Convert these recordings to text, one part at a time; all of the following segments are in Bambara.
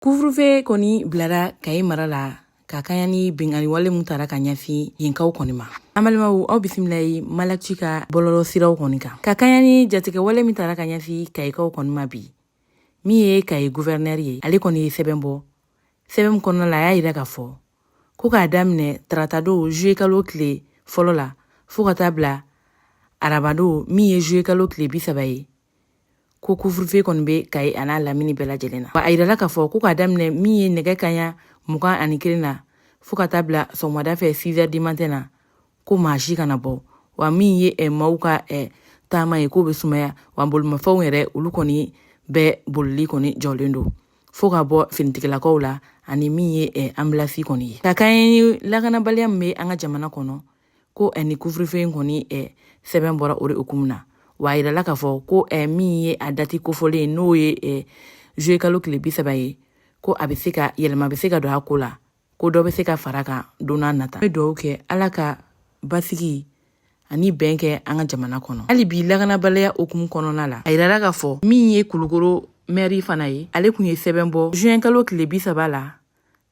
Couvre-feu kɔni bilara Kayi mara la ka kaɲa ni binkanni wale mun tara ka ɲɛsin yenkaw kɔni ma. An balimaw, aw bisimila ye Malakci ka bɔlɔlɔ siraw kɔni kan. Ka kaɲa ni jatigɛ wale min tara ka ɲɛsin Kayikaw kɔni ma bi, min ye Kayi gouverneur ye, ale kɔni ye sɛbɛn bɔ. Sɛbɛn min kɔnɔna la, a y'a yira k'a fɔ ko k'a daminɛ taratadon juillet kalo tile fɔlɔ la fo ka taa bila arabadon min ye juillet kalo tile 30 ye, ko couvre-feu kɔni bɛ Kayi a n'a lamini bɛɛ lajɛlen na. Wa a yirala k'a fɔ ko k'a daminɛ min ye nɛgɛ kaɲa 21 na fo ka taa bila sɔgɔmada fɛ 6 heures du matin na, ko maa si kana bɔ. Wa min ye maaw ka taama ye, k'o bɛ sumaya. Wa bolimafɛnw yɛrɛ, olu kɔni bɛɛ bolili kɔni jɔlen don fo ka bɔ finitigilakaw la ani min ye ambulance kɔni ye. Ka kaɲɛ ni lakanabaliya min bɛ an ka jamana kɔnɔ, ko ni couvre-feu in kɔni sɛbɛn bɔra o de hukumu na. Wa a yirala k'a fɔ ko min ye a dati kofɔlen, n'o ye juillet kalo tile 30 ye, ko a bɛ se ka yɛlɛma bɛ se ka don a ko la, ko dɔ bɛ se ka fara kan don n'a nata. An bɛ dugawu kɛ Ala ka basigi ani bɛn kɛ an ka jamana kɔnɔ. Hali bi lakanabaliya hukumu kɔnɔna la, a yirala k'a fɔ min ye Kulukoro mɛri fana ye, ale kun ye sɛbɛn bɔ juin kalo tile 30 la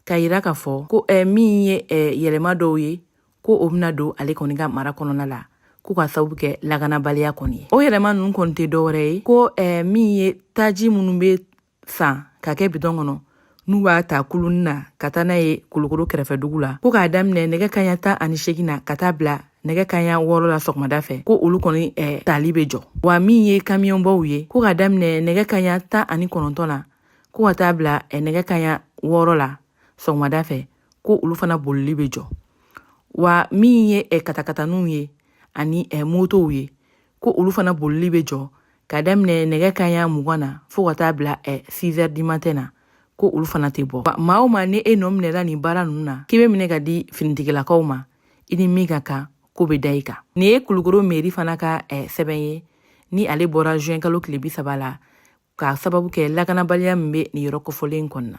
k'a yira k'a fɔ ko min ye yɛlɛma dɔw ye, ko o bɛna don ale kɔni ka mara kɔnɔna la, ko ka sababu kɛ lakanabaliya kɔni ye. O yɛlɛma ninnu kɔni tɛ dɔwɛrɛ ye ko min ye taji minnu bɛ san ka kɛ bidɔn kɔnɔ, n'u b'a ta kuluni na ka taa n'a ye Kulukoro kɛrɛfɛ dugu la, ko k'a daminɛ nɛgɛ kaɲa 18 na ka taa bila nɛgɛ kaɲa 6 la sɔgɔmada fɛ, ko olu kɔni tali bɛ jɔ. Wa min ye kamiyɔnbaw ye, ko k'a daminɛ nɛgɛ kaɲa 19 na ko ka taa bila nɛgɛ kaɲa 6 la sɔgɔmada fɛ, ko olu fana bolili bɛ jɔ. Wa min ye katakataninw ye ani motow ye, ko olu fana bolili bɛ jɔ ka daminɛ nɛgɛ kaɲa 20 na fo ka taa bila 6 heures du matin na, ko olu fana tɛ bɔ. Maa o maa ni e nɔ minɛla nin baara ninnu na, k'i bɛ minɛ ka di finitigilakaw ma, i ni min ka kan, ko bɛ da i kan. Nin ye Kulukoro mairie fana ka sɛbɛn ye, ni ale bɔra juin kalo tile 30 la, k'a sababu kɛ lakanabaliya min bɛ nin yɔrɔ kofɔlen kɔnɔna.